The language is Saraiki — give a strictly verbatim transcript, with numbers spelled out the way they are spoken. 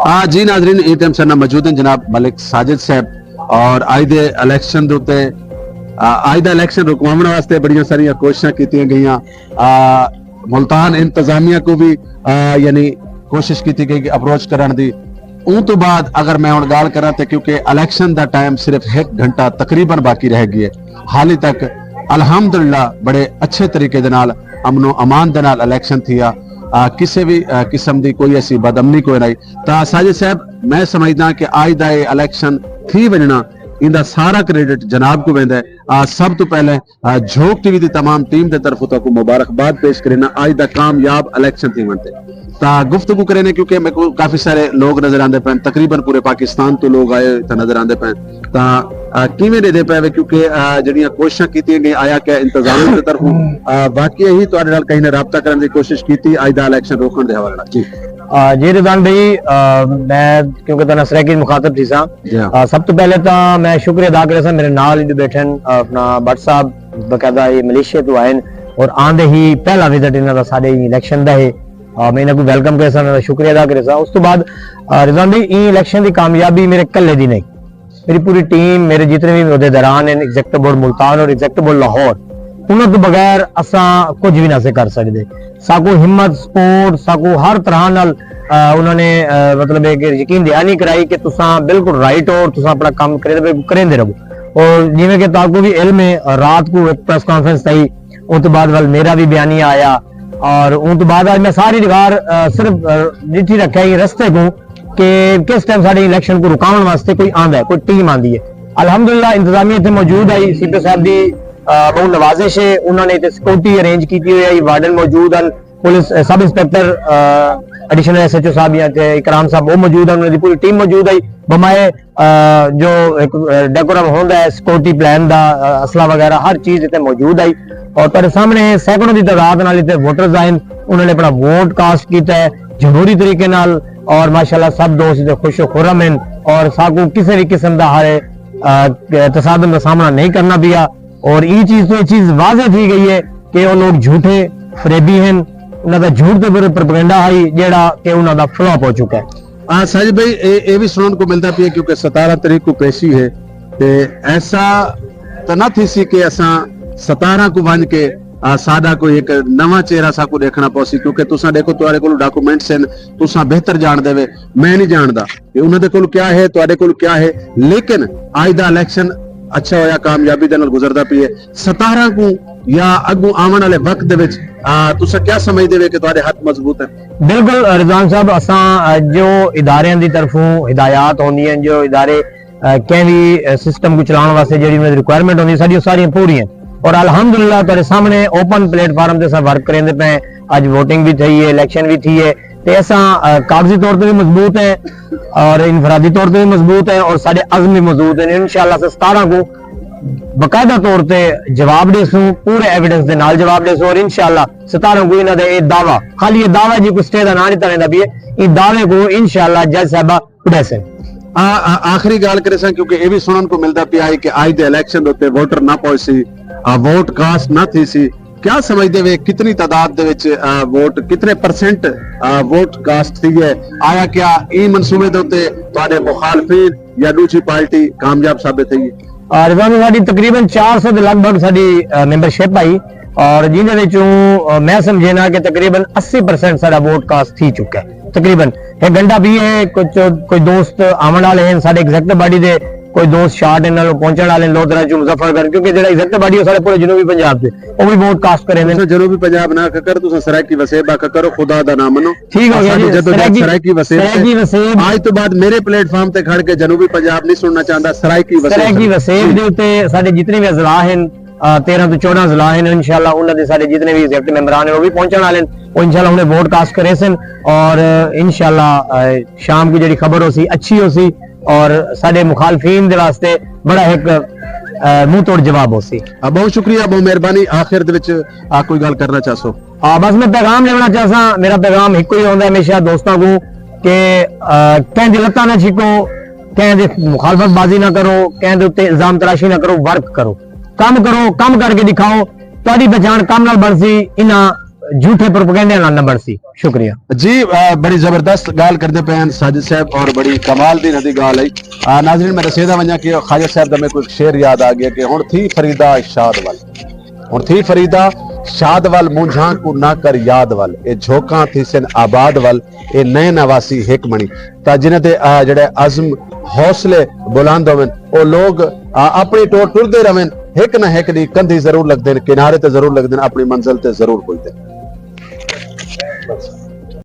آ جی ناظرین، ایں ٹائم ساڈے نال موجود ہیں جناب ملک ساجد صاحب، اور آج دے الیکشن دے اتے، آ، آج دا الیکشن رکواوݨ واسطے بڑیاں ساریاں کوششاں کیتیاں گئیاں۔ آ، ملتان انتظامیہ کو بھی، آ، یعنی کوشش کیتی گئی کہ اپروچ کرݨ دی۔ اوں تو بعد اگر میں ہݨ ڳالھ کراں تے کیونکہ الیکشن دا ٹائم صرف ہک گھنٹہ تقریباً باقی رہ ڳئی ہے، حالی تک الحمدللہ بڑے اچھے طریقے دے نال امن و امان دے نال الیکشن تھیا، آ، کسے بھی، آ، قسم دی کوئی ایسی بدامنی کوئی نہیں۔ تاں ساجد صاحب، میں سمجھداں کہ اڄ دا اے الیکشن تھی ونڄݨا، ایندا سارا کریڈٹ جناب کوں ویندا ہے۔ آ، سب توں پہلے، آ، جھوک ٹی وی دی تمام ٹیم دے طرفوں تہاکوں مبارکباد پیش کرینداں اڄ دا کامیاب الیکشن تھیوݨ تے۔ تاں گفتگو کریندے کیونکہ میکوں کافی سارے لوگ نظر آندے پئن، تقریباً پورے پاکستان توں لوگ آئے اتھاں نظر آندے پئن۔ تاں، آ، کیویں ݙیہدے پئے وے؟ کیونکہ، آ، جڑیاں کوششاں کیتیاں ڳئیاں، آیا کہ انتظامیہ دی طرفوں، آ، واقعی ہی تہاݙے نال کہیں نے رابطہ کرݨ دی کوشش کیتی اڄ دا الیکشن روکݨ دے حوالے نال؟ جی۔ آ، جی رضوان بھائی، آ، میں کیونکہ تہاݙے نال سرائیکی مخاطب تھیساں، جی ہاں۔ آ، سب توں پہلے تاں میں شکریہ ادا کریساں، میرے نال جو بیٹھن، آ، اپنا بٹ صاحب باقاعدہ یہ ملیشیا توں آئن اور آندے ہی پہلا وزٹ انہاں دا ساݙے الیکشن دا ہے۔ آ، میں انہاں کو ویلکم کریساں، انہاں دا شکریہ ادا کریساں۔ اس تو بعد، آ، رضوان بھائی، ایں الیکشن دی کامیابی میرے کلے دی نہیں، میری پوری ٹیم، میرے جتنے بھی عہدیداران ہیں، ایگزیکٹو بورڈ ملتان اور ایگزیکٹو بورڈ لاہور، انہاں تو بغیر اساں کچھ بھی نہ سے کر سکدے۔ ساکوں ہمت، سپورٹ، ساکوں ہر طرح نال، آ، انہاں نے، آ، مطلب ہے کہ یقین دہانی کرائی کہ تساں بالکل رائٹ ہو اور تساں اپنا کام کرے تے کریندے رہو۔ اور جیویں کہ تاکوں بھی علم ہے، رات کو ایک پریس کانفرنس تھئی، اس تو بعد ول میرا بھی بیانیہ آیا، اور ان تو بعد اج میں ساری دیوار، آ، صرف، آ، ڈٹھی رکھیا ہی رستے کو کہ کس ٹائم ساڈے الیکشن کو رکاون واسطے کوئی آندا ہے، کوئی ٹیم آندی ہے۔ الحمدللہ انتظامیہ اتھے موجود آئی، سی پی او صاحب دی، آ، بہت نوازش ہے، انہوں نے اتھے سیکورٹی ارینج کیتی ہوئی آئی، وارڈن موجود ہیں، پولیس، آ، سب انسپیکٹر، آ، ایڈیشنل ایس ایچ او صاحب یا کہ اکرام صاحب وہ موجود ہیں، انہوں نے پوری ٹیم موجود آئی، بمائے آ، جو ہک، آ، ڈیکورم ہوندا ہے، سیکورٹی پلان دا، آ، اسلحہ وغیرہ ہر چیز اتنے موجود آئی۔ اور تہاڈے سامنے سینکڑوں دی تعداد نال اتنے ووٹرز آئن، انہوں نے اپنا ووٹ کاسٹ کیتا ہے جمہوری طریقے نال، اور ماشاءاللہ سب دوست اتنے خوش و خرم ہیں، اور ساکوں کسے بھی قسم دا ہر، آ، تصادم دا سامنا نہیں کرنا پیا۔ اور ای چیز تو یہ چیز واضح تھی گئی ہے کہ وہ لوگ جھوٹے فریبی ہیں، انہاں دا جھوٹ تے پروپیگنڈا ہے جیڑا کہ انہاں دا فلاپ ہو چکا ہے۔ آ، ساجد بھائی، اے، اے وی سنݨ کوں ملدا پیا کیونکہ ستارہ تاریخ کوں پیشی ہے، تے ایسا تاں نہ تھیسی کہ اساں ستارہ کوں ونڄ کے، آ، ساݙا کوئی ہک نواں چہرہ ساکوں ݙیکھݨا پوسی، کیونکہ تساں ݙیکھو، تہاݙے کولوں ڈاکومنٹس ہن، تساں بہتر ڄاݨدے وے، میں نہیں ڄاݨدا کہ انہاں دے کولوں کیا ہے، تہاݙے کولوں کیا ہے، لیکن اڄ دا الیکشن اچھا ہویا، کامیابی دے نال گزردا پیا ہے۔ ستارہ کوں یا اڳوں آوݨ والے وقت دے وچ، آ، تساں کیا سمجھدے وے کہ تہاݙے ہتھ مضبوط ہن؟ بالکل رضوان صاحب، اساں، آ، جو اداریاں دی طرفوں ہدایات ہوندیاں ہن، جو ادارے، آ، کہیں وی، آ، سسٹم کوں چلاوݨ واسطے جیڑھی انہاں دی ریکوائرمنٹ ہوندی ہے، ساݙیاں ساریاں پوریاں ہن۔ اور الحمدللہ تہاݙے سامݨے اوپن پلیٹ فارم تے اساں ورک کریندے پئے ہیں۔ اڄ ووٹنگ وی تھئی ہے، الیکشن وی تھی ہے، تے اساں، آ، کاغذی طور تے وی مضبوط ہیں اور انفرادی طور تے وی مضبوط ہیں اور ساݙے عزم وی مضبوط ہیں۔ انشاءاللہ اساں ستارہ کوں باقاعدہ طور تے جواب ݙیسوں، پورے ایویڈنس دے نال جواب ݙیسوں، اور انشاءاللہ ستارہ کوں انہاں دے اے دعویٰ، خالی اے دعویٰ جی کوئی سٹے دا ناں نہیں تاں لیندا پئے، ایں دعوے کوں انشاءاللہ جج صاحبہ اݙیسن۔ آ، آ، آخری ڳالھ کریساں، کیونکہ اے وی سݨݨ کوں ملدا پیا ہے کہ اڄ دے الیکشن دے اتے ووٹر نہ پہنچسی، آ، ووٹ کاسٹ نہ تھیسی۔ کیا سمجھدے وے کتنی تعداد دے وچ، آ، ووٹ، کتنے پرسنٹ، آ، ووٹ کاسٹ تھی ہے؟ آیا کیا ایں منصوبے دے اتے تہاݙے مخالفین یا ݙوجھی پارٹی کامیاب ثابت تھئی ہے؟ آ، رضوان، ساݙی تقریباً چار سو دے لگ بھگ ساݙی، آ، ممبرشپ آئی، اور جیندے وچوں، آ، میں سمجھینا کہ تقریباً اسی پرسنٹ ساݙا ووٹ کاسٹ تھی چکا ہے۔ تقریباً ہک گھنٹہ بھی ہے، کچھ، کچھ دوست آوݨ والے ہیں، ساݙے ایگزیکٹو باڈی دے کوئی دوست شارٹ انہاں نال پہنچݨ والے ہیں، لودھراں چوں مظفر گڑھ، کیونکہ جڑا ایگزیکٹو باڈی ہے، ساݙے پورے جنوبی پنجاب دے، او وی ووٹ کاسٹ کریندے۔ تساں جنوبی پنجاب نہ آکھا کرو، تساں سرائیکی وسیب آکھا کرو، خدا دا ناں منو۔ ٹھیک ہو گیا ساݙی جی، جدوجہد سرائیکی، سرائیکی وسیب تے۔ سرائیکی وسیب۔ آج تو بعد میرے پلیٹ فارم تے کھڑ کے جنوبی پنجاب نہیں سننا چاہندا، سرائیکی وسیب سرائیکی سنو۔ وسیب جی۔ دے اتے ساݙے جتنے بھی اضلاع ہیں، آ، تیرہ تو چودہ اضلاع ہیں، انشاءاللہ انہاں دے ساݙے جتنے بھی ایگزیکٹو ممبران ہیں، وہ بھی پہنچݨ والے ہیں۔ وہ انشاءاللہ انہیں ووٹ کاسٹ کریسن اور، آ، انشاءاللہ، آ، شام کو جڑی خبر ہو سی، اچھی ہو سی اور ساݙے مخالفین دے واسطے بڑا ایک، آ، منہ توڑ جواب ہو سی۔ آ، بہت شکریہ، بہت مہربانی۔ آخر دے وچ آ کوئی ڳالھ کرنا چاہسو؟ آ، بس میں پیغام ݙیوݨا چاہساں، میرا پیغام ہکو ہی ہوندا ہے ہمیشہ دوستاں کو کہ، آ، کہیں دی لتاں نہ چھکو، کہیں دی مخالفت بازی نہ کرو، کہیں دے اتے الزام تراشی نہ کرو، ورک کرو، کم کرو، کم کر کے دکھاؤ، تہاݙی پہچان کم نال بݨسی۔ انہاں جھوٹے پروپیگنڈے نال نہ بݨسی۔ شکریہ۔ جی، بڑی زبردست ڳالھ کردے پئے ہن ساجد صاحب، اور بڑی کمال دی ندی ڳالھ ہے۔ ناظرین، میں ݙسیدا ونڄاں کہ خواجہ صاحب دا میکوں ہک شعر یاد آ ڳیا کہ ہݨ تھی فریدا شاد ول، ہݨ تھی فریدا شاد ول، مونجھاں کوں نہ کر یاد ول، اے جھوکاں تھیسن آباد ول، اے نئیں نہ واسی ہک بݨی۔ تاں جنہاں دے جیڑھے عزم، حوصلے بلند ہوون، او لوگ اپݨی ٹور ٹردے رہون، ہک نہ ہک ݙینہہ کندھی ضرور لڳدن، کنارے تے ضرور لڳدن، اپݨی منزل تے ضرور پڄدن۔